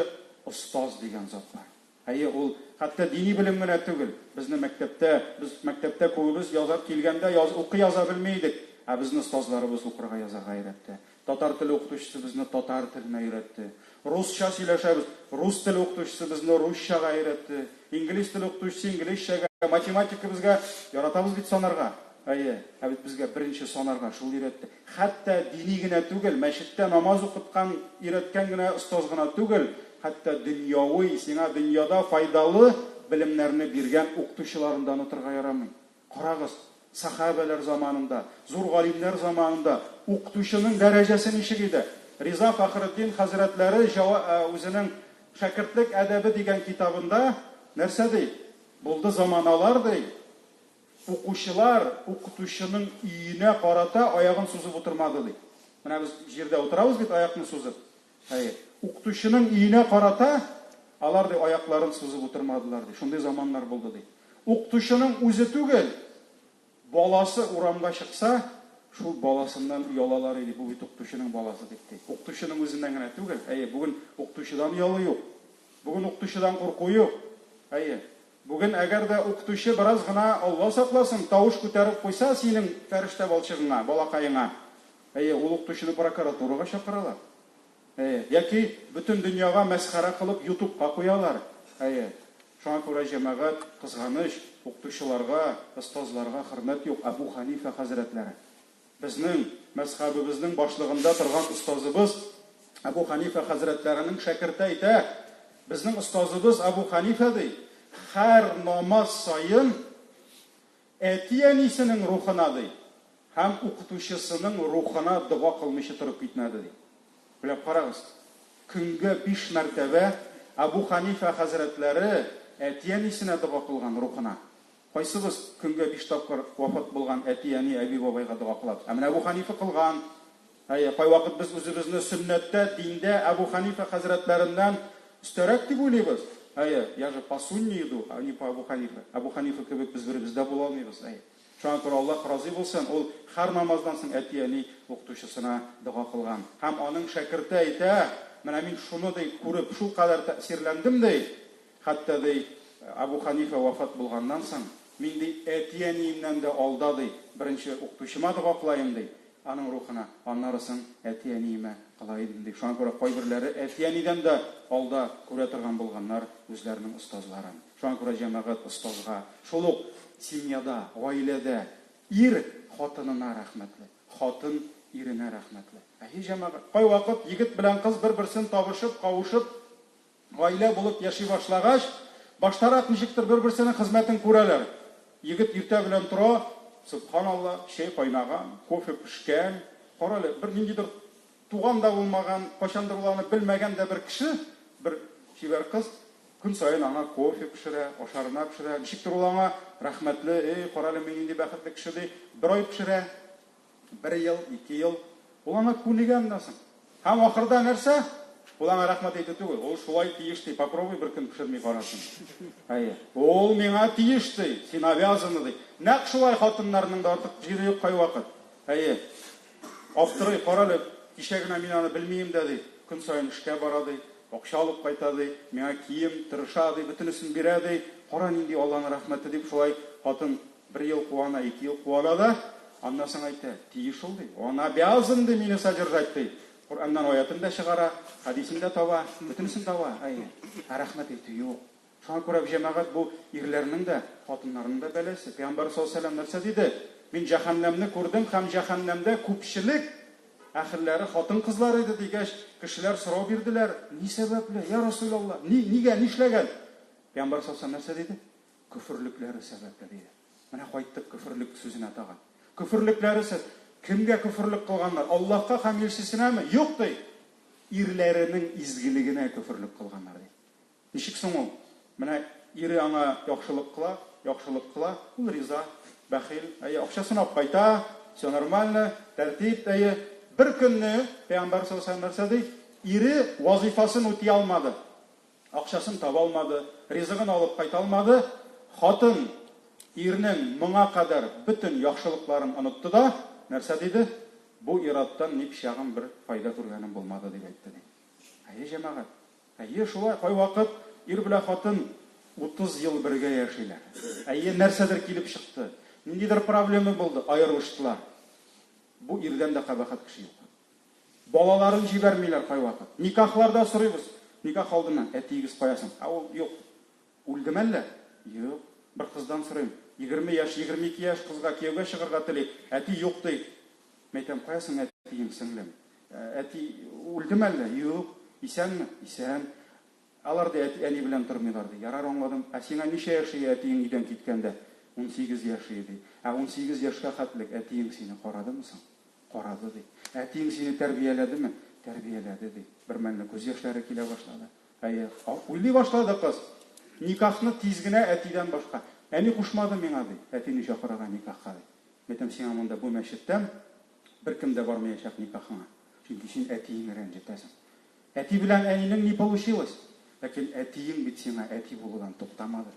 остаз дигән зат бар. Әйе, ул хәтта дини белем генә түгел, безне мәктәптә, без мәктәптә күбебез яза, килгәндә яз, укый-яза белми идек, ә безне остазларыбыз укырга язарга өйрәтте. Татар теле укытучысы безне татар теленә өйрәтте. Русча сөйләшәбез, рус теле укытучысы безне русчага өйрәтте. Инглиз теле укытучысы инглизчәгә, математика безгә, яратабыз бит санарга. Әйе, ә бит безгә беренче санарга шул өйрәтте. Хәтта дини генә түгел, мәчеттә намаз укыткан, өйрәткән генә остаз гына түгел, хәтта дөньяви, сиңа дөньяда файдалы белемнәрне биргән укытучыларын да онытырга ярамый. Карагыз, сәхабәләр заманында, зур галимнәр заманында укытучының дәрәҗәсе ничек иде? Риза Фәхретдин хәзрәтләре үзенең Шәкертлек әдәбе дигән китабында нәрсә ди? Булды заманалар, ди, укучылар укытучының өенә карата аягын сузып утырмады, ди. Менә без җирдә утырабыз бит аякны сузып. Хәер, укытучының өенә карата алар, ди, аякларын сузып утырмадылар, ди. Шундый заманнар булды, ди. Укытучының үзе түгел, баласы урамга чыкса, шул баласыннан оялалар иде, бу бит укытучының баласы дип, ди. Укытучының үзеннән генә түгел, әйе, бүген укытучыдан оялу юк. Бүген укытучыдан курку юк. Әйе. Бүген әгәр дә укытучы бераз гына, Алла сакласын, тавыш күтәреп куйса синең фәрештә балчыгыңа, балакаеңа, Әйе, ул укытучыны прокуратурага чакыралар. Әйе, яки бөтен дөньяга мәсхәрә кылып ютубка куялар. Әйе. Шуңа күрә, җәмәгать, кызганыч, укытучыларга, остазларга хөрмәт юк. Әбу Хәнифә хәзрәтләре, безнең мәзхәбебезнең башлыгында торган остазыбыз Әбу Хәнифә хәзрәтләренең шәкерте әйтә, безнең остазыбыз Әбу Хәнифә, ди, һәр намаз саен Әти-әнисенең рухына, ди, һәм укытучысының рухына дога кылмыйча торып китмәде, ди. Уйлап карагыз, көнгә биш мәртәбә Әбу Хәнифә хәзрәтләре әти-әнисенә дога кылган, рухына. Кайсыбыз көнгә биш тапкыр вафат булган әти-әни, әби-бабайга дога кылабыз? Ә менә Әбу Хәнифә кылган. Әйе, кайвакыт без үзебезне сөннәттә, диндә Әбу Хәнифә хәзрәтләреннән өстәрәк дип уйлыйбыз. Әйе, я же по сунне иду, а не по Абу Ханифе. Әбу Ханифа кебек без беребез дә була алмыйбыз, әйе. Шуңа күрә Аллаһ разый булсын, ул һәр намаздан соң әти-әни укытучысына дога кылган. Һәм аның шәкерте әйтә, менә мин шуны, ди, күреп, шулкадәр тәэсирләндем, ди, хәтта, ди, Әбу Ханифа вафат булганнан соң, мин, ди, әти-әниемнән дә алда, ди, беренче укытучыма дога кылаем, ди, Аның рухына, аннары соң әти-әниемә кыла идем, ди. Шуңа күрә кайберләре әти-әнидән дә алда күрә торган булганнар үзләренең остазларын. Шуңа күрә җәмәгать остазга, шул ук семьяда, гаиләдә ир хатынына рәхмәтле, хатын Иренә рәхмәтле. Әйе, җәмәгать, кайвакыт егет белән кыз бер-берсен табышып, кавышып, гаилә булып яши башлагач, баштарак ничектер бер-берсенең хезмәтен күрәләр. Егет иртә белән тора, сөбханалла, чәй кайнаган, кофе пешкән. Карале, бер ниндидер туган да булмаган, кайчандыр ул аны белмәгән дә бер кеше, бер чибәр кыз көн саен аңа кофе пешерә, ашарына пешерә. Ничектер ул аңа рәхмәтле, эй, карале, мин нинди бәхетле кеше, ди. Бер ай пешерә, бер ел, ике ел. Ул аңа күнегә аннан соң. Һәм ахырда нәрсә? Ул аңа рәхмәт әйтү түгел, ул шулай тиеш ди, попробуй бер көн пешерми кара син. Әйе. Ул миңа тиеш ди, син обязана ди. Нәкъ шулай хатыннарның да артык җире юк кайвакыт. Әйе. Аптырый, карале, кичә генә мин аны белмием дә ди, көн саен эшкә бара ди, акча алып кайта ди, миңа кием, тырыша ди, бөтенесен бирә ди, кара нинди Алланың рәхмәте дип шулай хатын Бер ел куана, ике ел куана да, аннан соң әйтә, тиеш ул, ди. Он обязан, ди, мине содержать, ди. Коръәннән аятын да чыгара, хәдисен дә таба, бөтенесен таба. Әйе. Ә рәхмәт әйтү юк. Шуңа күрә, җәмәгать, бу ирләрнең дә, хатыннарның да бәласе. Пәйгамбәр саллаллаһу алейһи ва сәлләм нәрсә диде? Мин җәһәннәмне күрдем һәм җәһәннәмдә күпчелек әһелләре хатын-кызлар иде, дигәч, кешеләр сорау бирделәр, ни сәбәпле, я Расулаллаһ, ни, нигә, нишләгән? Пәйгамбәр саллаллаһу алейһи ва сәлләм нәрсә диде? Көферлекләре сәбәпле, диде. Менә кайттык көферлек сүзенә тагын. Көферлекләре сәб. Кемгә көферлек кылганнар? Аллаһка һәм илчесенәме? Юк, ди. Ирләренең изгелегенә көферлек кылганнар, ди. Ничек соң ул? Менә ире аңа яхшылык кыла, яхшылык кыла, ул риза, бәхил, әйе, акчасын алып кайта, все нормально, тәртип, әйе. Бер көнне Пәйгамбәр саллаллаһу алейһи ва сәлләм нәрсә ди? Ире вазифасын үти алмады. Акчасын таба алмады, ризыгын алып кайта алмады. Хатын ирнең моңа кадәр бөтен яхшылыкларын онытты да, нәрсә диде? Бу ир-аттан ни пычагым бер файда күргәнем булмады, дип әйтте, ди. Әйе, җәмәгать. Әйе, шулай, кайвакыт ир белән хатын 30 ел бергә яшиләр. Әйе, нәрсәдер килеп чыкты, ниндидер проблема булды, аерылыштылар. Бу ирдән дә кабахәт кеше юк. Балаларын җибәрмиләр кайвакыт. Никахларда сорыйбыз. Никах алдыннан, әтиегез кая соң? Ә ул юк. Үлдеме әллә? Юк. Бер кыздан сорыйм. 20 яшь, 22 яшь кызга кияүгә чыгарга тели. Әти юк ди. Мин әйтәм, кая соң әтиең, сеңлем? Әти үлдеме әллә? Юк. Исәнме? Исән. Алар, ди, әти, әни белән тормыйлар, ди. Ярар, аңладым. Ә сиңа ничә яшь ие әтиең өйдән киткәндә? 18 яшь ие, ди. Ә 18 яшькә хәтлек әтиең сине карадымы соң? Карады, ди. Әтиең сине тәрбияләдеме? Тәрбияләде, ди. Бер мәлне күз яшьләре килә башлады. Әйе, уйлый башлады кыз. Никахны тиз генә әтидән башка. Әни кушмады миңа, ди, әтине чакырырга никахка, ди. Мин әйтәм, сиңа монда бу мәчеттән беркем дә бармаячак никахыңа. Чөнки син әтиеңне рәнҗетәсең. Әти белән әнинең не получилось. Ләкин әтиең бит сиңа әти булудан туктамады.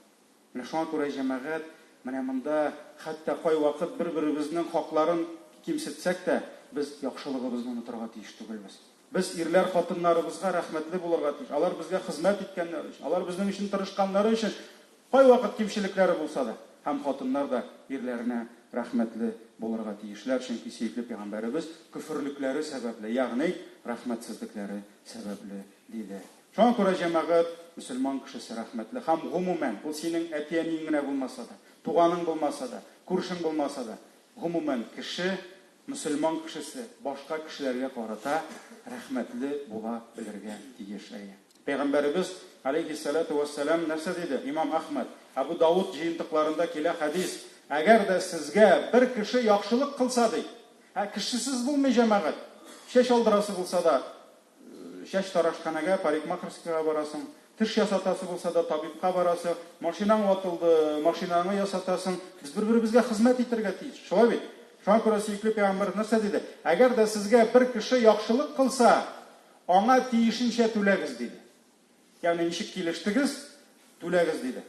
Менә шуңа күрә, җәмәгать, менә монда хәтта кайвакыт бер-беребезнең хакларын кимсетсәк тә, без яхшылыгыбызны онытырга тиеш түгелбез. Без, ирләр, хатыннарыбызга рәхмәтле булырга тиеш. Алар безгә хезмәт иткәннәре өчен, алар безнең өчен тырышканнары өчен, кайвакыт кимчелекләре булса да. Һәм хатыннар да ирләренә рәхмәтле булырга тиешләр, чөнки сөекле пәйгамбәребез көферлекләре сәбәпле, ягъни рәхмәтсезлекләре сәбәпле, диде. Шуңа күрә, җәмәгать, мөселман кешесе рәхмәтле һәм, гомумән, ул синең әти-әниең генә булмаса да, туганың булмаса да, күршең булмаса да, гомумән, кеше, мөселман кешесе башка кешеләргә карата рәхмәтле була белергә тиеш. Әйе. Пәйгамбәребез, алейһиссәләтү вәссәлам, нәрсә диде? Имам Әхмәд, Әбу Давыд җыентыкларында килә хәдис, Әгәр дә сезгә бер кеше яхшылык кылса, ди. Ә кешесез булмый, җәмәгать. Чәч алдырасы булса да, Чәч тарашханәгә, парикмахерскийга барасың, теш ясатасы булса да, табибка барасы, машинаң ватылды, машинаңы ясатасың. Без бер-беребезгә хезмәт итәргә тиеш. Шулай бит? Шуңа күрә сөекле пәйгамбәребез нәрсә диде? Әгәр дә сезгә бер кеше яхшылык кылса, аңа тиешенчә түләгез, диде. Ягъни ничек килештегез, түләгез, диде.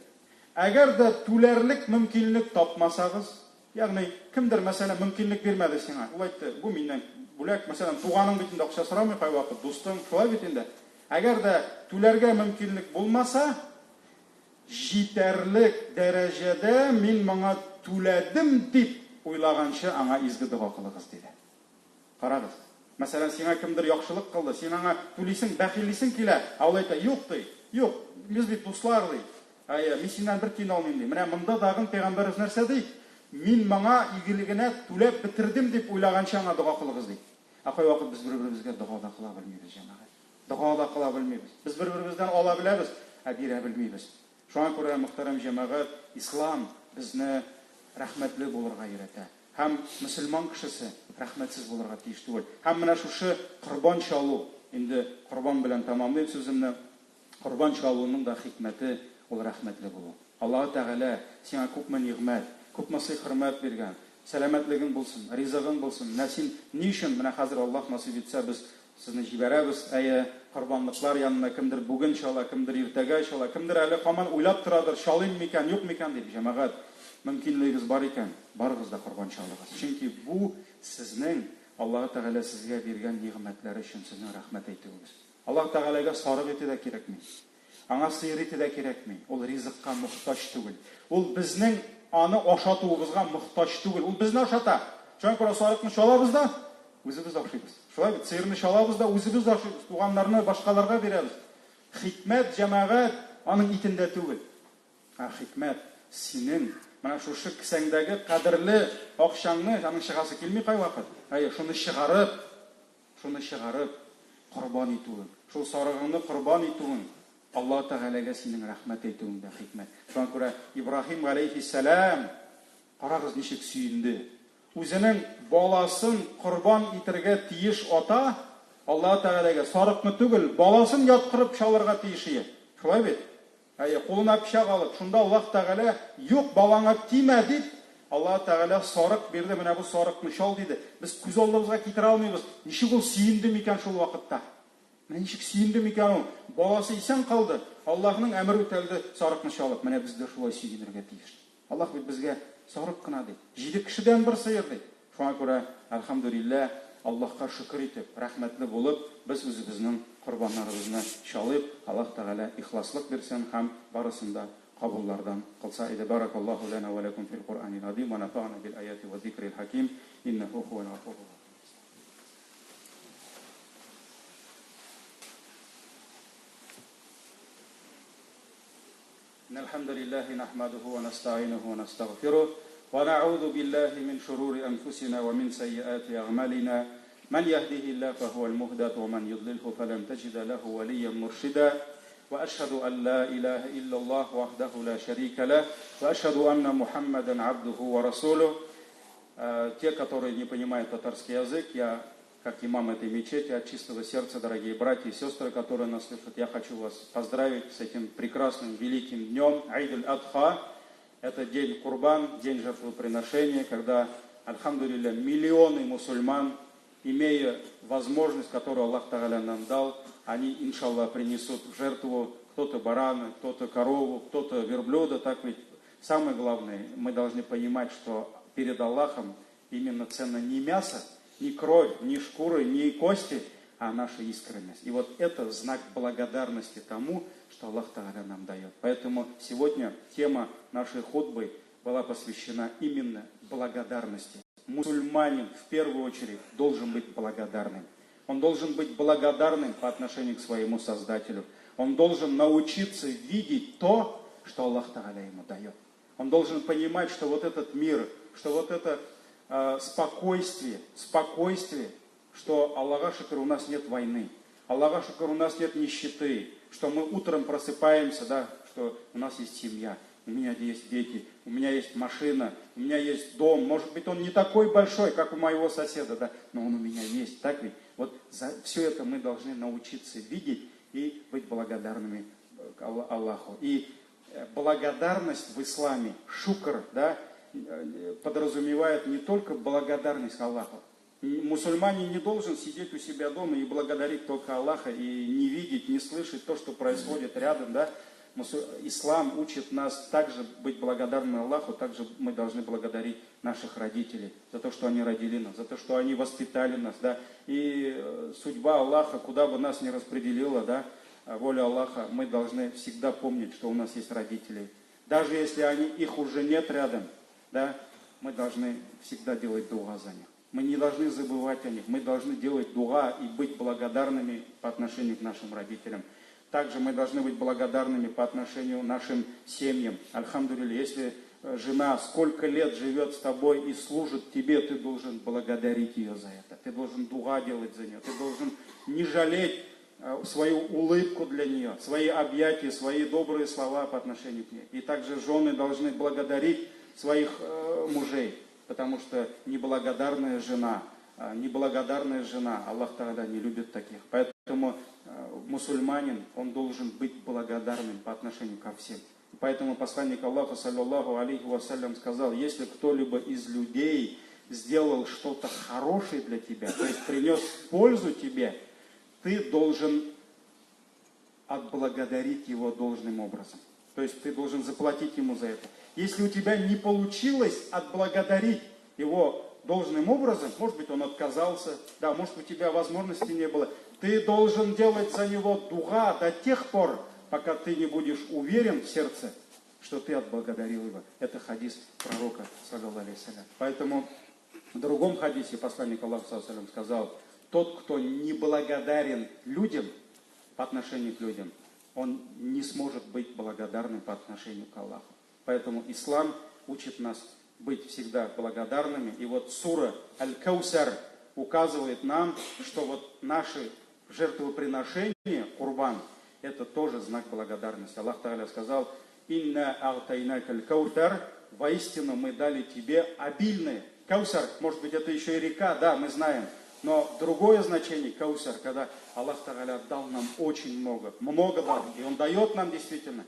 Әгәр дә түләрлек мөмкинлек тапмасагыз, ягъни кемдер, мәсәлән, мөмкинлек бирмәде сиңа, ул әйтте, бу миннән бүләк, мәсәлән, туганың бит инде акча сорамый кайвакыт, дустың, шулай бит инде. Әгәр дә түләргә мөмкинлек булмаса, җитәрлек дәрәҗәдә мин моңа түләдем дип уйлаганчы аңа изге дога кылыгыз, диде. Карагыз. Мәсәлән, сиңа кемдер яхшылык кылды, син аңа түлисең, бәхиллисең килә, ә ул әйтә, юк, ди, юк, без бит дуслар, ди. Әйе, мин синнән бер тиен алмыйм, ди. Менә монда тагын пәйгамбәребез нәрсә ди? Мин моңа игелегенә түләп бетердем дип уйлаганчы аңа дога кылыгыз, ди. Ә кайвакыт без бер-беребезгә дога да кыла белмибез, җәмәгать. Дога да кыла белмибез. Без бер-беребездән ала беләбез, ә бирә белмибез. Шуңа күрә, мөхтәрәм җәмәгать, ислам безне рәхмәтле булырга өйрәтә. Һәм мөселман кешесе рәхмәтсез булырга тиеш түгел. Һәм менә шушы корбан чалу, инде корбан белән тәмамлыйм сүземне, корбан чалуның да хикмәте ул рәхмәтле булу. Аллаһы Тәгалә сиңа күпме нигъмәт, күпме сый-хөрмәт биргән, сәламәтлегең булсын, ризыгың булсын, менә син ни өчен, менә хәзер Аллаһ насыйп итсә, без сезне җибәрәбез, әйе, корбанлыклар янына, кемдер бүген чала, кемдер иртәгә чала, кемдер әле һаман уйлап торадыр, чалыйм микән, юк микән дип, җәмәгать, мөмкинлегегез бар икән, барыгыз да корбан чалыгыз. Чөнки бу сезнең Аллаһы Тәгалә сезгә биргән нигъмәтләре өчен сезнең рәхмәт әйтүегез. Аллаһ Тәгаләгә сарык ите дә кирәкми. Аңа сыер ите дә кирәкми. Ул ризыкка мохтаҗ түгел. Ул безнең аны ашатуыбызга мохтаҗ түгел. Ул безне ашата. Шуңа күрә сарыкны чалабыз да, үзебез ашыйбыз. Шулай бит, сыерны чалабыз да, үзебез ашыйбыз, туганнарны башкаларга бирәбез. Хикмәт, җәмәгать, аның итендә түгел. Ә хикмәт, синең менә шушы кесәңдәге кадерле акчаңны, аның чыгасы килми кайвакыт, әйе, шуны чыгарып, Шуны чыгарып, корбан итүең, шул сарыгыңны корбан итүең, Аллаһ Тәгаләгә синең рәхмәт әйтүең дә хикмәт. Шуңа күрә Ибраһим галәйһиссәлам, карагыз, ничек сөенде. Үзенең баласын корбан итергә тиеш ата, Аллаһ Тәгаләгә сарыкны түгел, баласын яткырып чалырга тиеш ие. Шулай бит? Әйе, кулына пычак алып, шунда Аллаһ Тәгалә, Юк, балаңа тимә, дип, Аллаһ Тәгалә сарык бирде, менә бу сарыкны чал, диде. Без күз алдыбызга китерә алмыйбыз, ничек ул сөенде микән шул вакытта? Менә ничек сөенде микән ул? Баласы исән калды, Аллаһның әмере үтәлде, сарыкны чалып. Менә без дә шулай сөенергә тиеш. Аллаһ бит безгә сарык кына ди. Җиде кешедән бер сыер ди. Шуңа күрә, әлхәмдүлилләһ, Аллаһка шөкер итеп, рәхмәтле булып, без үзебезнең корбаннарыбызны чалыйк. Аллаһ Тәгалә ихласлык бирсен һәм барысын да кабуллардан кылса иде. Баракаллаһу ләнә вә ләкүм фил Куръанил газыйм вә нәфәгънә бил аяти вә зикрил хәким. Иннәһү һүәл гафурур рәхим. إن الحمد لله نحمده ونستعينه ونستغفره ونعوذ بالله من شرور أنفسنا ومن سيئات أعمالنا من يهده الله فهو المهدد ومن يضلله فلن تجد له وليا مرشدا وأشهد أن لا إله إلا الله وحده لا شريك له وأشهد أن محمدا عبده ورسوله Те, которые не понимают татарский язык, я как имам этой мечети, от чистого сердца, дорогие братья и сестры, которые нас слышат, я хочу вас поздравить с этим прекрасным, великим днем, Айдуль-Адха. Это день Курбан, день жертвоприношения, когда, альхамдулилля, миллионы мусульман, имея возможность, которую Аллах Тагаля нам дал, они, иншаллах, принесут в жертву кто-то барана, кто-то корову, кто-то верблюда. Так ведь самое главное, мы должны понимать, что перед Аллахом именно ценно не мясо, не кровь, не шкуры, не кости, а наша искренность. И вот это знак благодарности тому, что Аллах Тагаля нам дает. Поэтому сегодня тема нашей хутбы была посвящена именно благодарности. Мусульманин в первую очередь должен быть благодарным. Он должен быть благодарным по отношению к своему Создателю. Он должен научиться видеть то, что Аллах Тагаля ему дает. Он должен понимать, что вот этот мир, что вот это спокойствие, спокойствие, что Аллаха шукр, у нас нет войны, Аллаха шукр, у нас нет нищеты, что мы утром просыпаемся, да, что у нас есть семья, у меня есть дети, у меня есть машина, у меня есть дом. Может быть, он не такой большой, как у моего соседа, да, но он у меня есть, так ведь? Вот за все это мы должны научиться видеть и быть благодарными Аллаху. И благодарность в исламе, шукр, да, подразумевает не только благодарность Аллаху. Мусульманин не должен сидеть у себя дома и благодарить только Аллаха, и не видеть, не слышать то, что происходит рядом, да. Ислам учит нас также быть благодарными Аллаху, также мы должны благодарить наших родителей за то, что они родили нас, за то, что они воспитали нас, да. И судьба Аллаха, куда бы нас ни распределила, да, воля Аллаха, мы должны всегда помнить, что у нас есть родители. Даже если их уже нет рядом, да, мы должны всегда делать дуа за них. Мы не должны забывать о них, мы должны делать дуа и быть благодарными по отношению к нашим родителям. Также мы должны быть благодарными по отношению к нашим семьям. Альхамдулилля, если жена сколько лет живет с тобой и служит тебе, ты должен благодарить ее за это. Ты должен дуга делать за нее. Ты должен не жалеть свою улыбку для нее, свои объятия, свои добрые слова по отношению к ней. И также жены должны благодарить своих мужей, потому что неблагодарная жена, Аллах Тааля не любит таких. Поэтому мусульманин, он должен быть благодарным по отношению ко всем. Поэтому посланник Аллаха, саллаллаху алейхи вассалям, сказал: если кто-либо из людей сделал что-то хорошее для тебя, то есть принес пользу тебе, ты должен отблагодарить его должным образом. То есть ты должен заплатить ему за это. Если у тебя не получилось отблагодарить его должным образом, может быть, он отказался, да, может, у тебя возможности не было, ты должен делать за него дуга до тех пор, пока ты не будешь уверен в сердце, что ты отблагодарил его. Это хадис пророка, саллаллаху алейхи ва саллям. Поэтому в другом хадисе посланник Аллаха, саллаллаху алейхи ва саллям, сказал: тот, кто не благодарен людям, по отношению к людям, он не сможет быть благодарным по отношению к Аллаху. Поэтому ислам учит нас быть всегда благодарными. И вот сура Аль-Каусар указывает нам, что вот наши жертвоприношения, курбан, это тоже знак благодарности. Аллах Тааля сказал: «Инна алтайнака аль-каутар», воистину мы дали тебе обильное. Каусар, может быть, это еще и река, да, мы знаем. Но другое значение каусар, когда Аллах Тааля дал нам очень много, много дал, и Он дает нам действительно.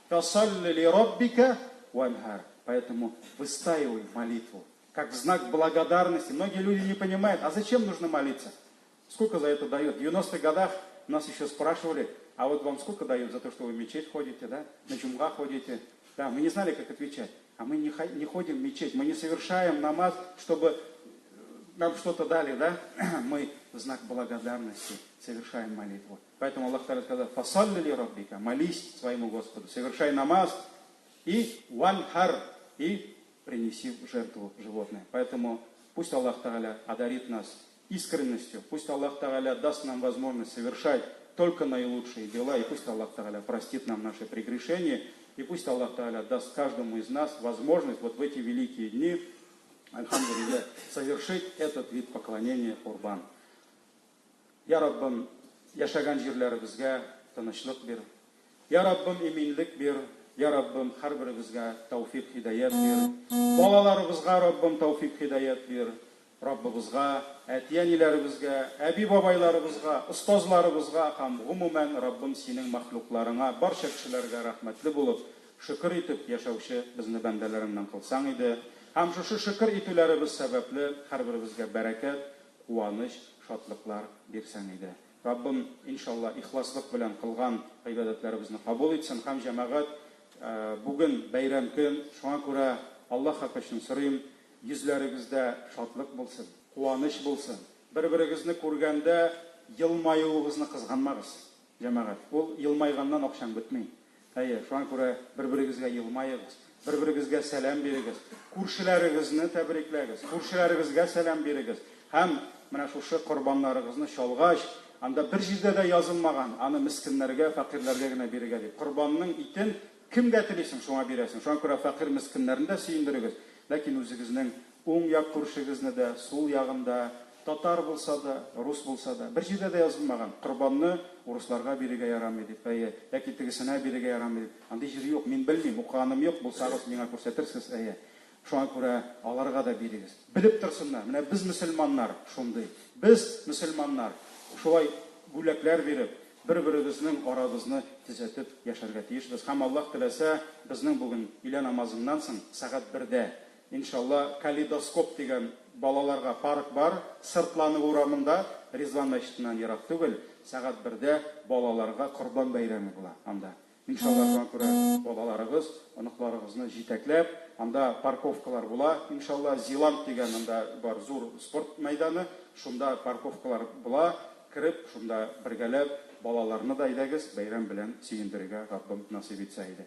«Фасалли ли раббика ванхар». Поэтому выстаивай молитву, как знак благодарности. Многие люди не понимают, а зачем нужно молиться? Сколько за это дают? В 90-х годах нас еще спрашивали: а вот вам сколько дают за то, что вы в мечеть ходите, да? На джумга ходите? Да, мы не знали, как отвечать. А мы не ходим в мечеть, мы не совершаем намаз, чтобы нам что-то дали, да? Мы в знак благодарности совершаем молитву. Поэтому Аллах Тааля сказал: «Фасалли ли раббика», молись своему Господу, совершай намаз и ванхар, и принеси в жертву животное. Поэтому пусть Аллах Тааля одарит нас искренностью, пусть Аллах Тааля даст нам возможность совершать только наилучшие дела, и пусть Аллах Тааля простит нам наши прегрешения, и пусть Аллах Тааля даст каждому из нас возможность вот в эти великие дни, альхамдулилля, совершить этот вид поклонения курбан. Я Раббым, яшәгән җирләребезгә тынычлык бир. Я Раббым, иминлек бир. Я Раббым, һәрберебезгә тәүфик һидаят бир. Балаларыбызга Раббым тәүфик һидаят бир. Раббыбызга, әти-әниләребезгә, әби-бабайларыбызга, остазларыбызга һәм гомумән Раббым синең мәхлукларыңа, барча кешеләргә рәхмәтле булып, шөкер итеп яшәүче безне бәндәләреңнән кылсаң иде. Һәм шушы шөкер итүләребез сәбәпле һәрберебезгә бәрәкәт, куаныч, шатлыклар бирсәң иде. Раббым, иншалла, ихласлык белән кылган гыйбадәтләребезне кабул итсен. Һәм җәмәгать, бүген бәйрәм көн, шуңа күрә Аллаһ хакы өчен сорыйм, йөзләрегездә шатлык булсын, куаныч булсын. Бер-берегезне күргәндә елмаюыгызны кызганмагыз, җәмәгать. Ул елмайганнан акчаң бетми. Әйе, шуңа күрә бер-берегезгә елмаегыз, бер-берегезгә сәлам бирегез, күршеләрегезне тәбрикләгез, күршеләрегезгә сәлам бирегез. Һәм менә шушы корбаннарыгызны чалгач, анда бер җирдә дә язылмаган, аны мескеннәргә, фәкыйрьләргә генә бирергә дип. Корбанның итен кемгә телисең, шуңа бирәсең. Шуңа күрә фәкыйрь мескеннәрне дә сөендерегез. Ләкин үзегезнең уң як күршегезне дә, сул ягын да, татар булса да, рус булса да, бер җирдә дә язылмаган, корбанны урысларга бирергә ярамый дип, әйе, яки тегесенә бирергә ярамый дип. Андый җир юк, мин белмим, укыганым юк, булсагыз миңа күрсәтерсез, әйе. Шуңа күрә аларга да бирегез. Белеп торсыннар, менә без мөселманнар шундый. Без мөселманнар шулай бүләкләр биреп, бер-беребезнең арабызны төзәтеп яшәргә тиешбез. Һәм Аллаһ теләсә, безнең бүген өйлә намазыннан соң сәгать бердә, иншалла, Калейдоскоп дигән балаларга парк бар, Сыртланов урамында, Ризван мәчетеннән ерак түгел, сәгать бердә балаларга Корбан бәйрәме була анда. Иншалла, шуңа күрә балаларыгыз, оныкларыгызны җитәкләп, анда парковкалар була, иншалла, Зилант дигән анда бар зур спорт мәйданы, шунда парковкалар була, кереп, шунда бергәләп балаларны да әйдәгез, бәйрәм белән сөендерергә Раббым насыйп итсә иде.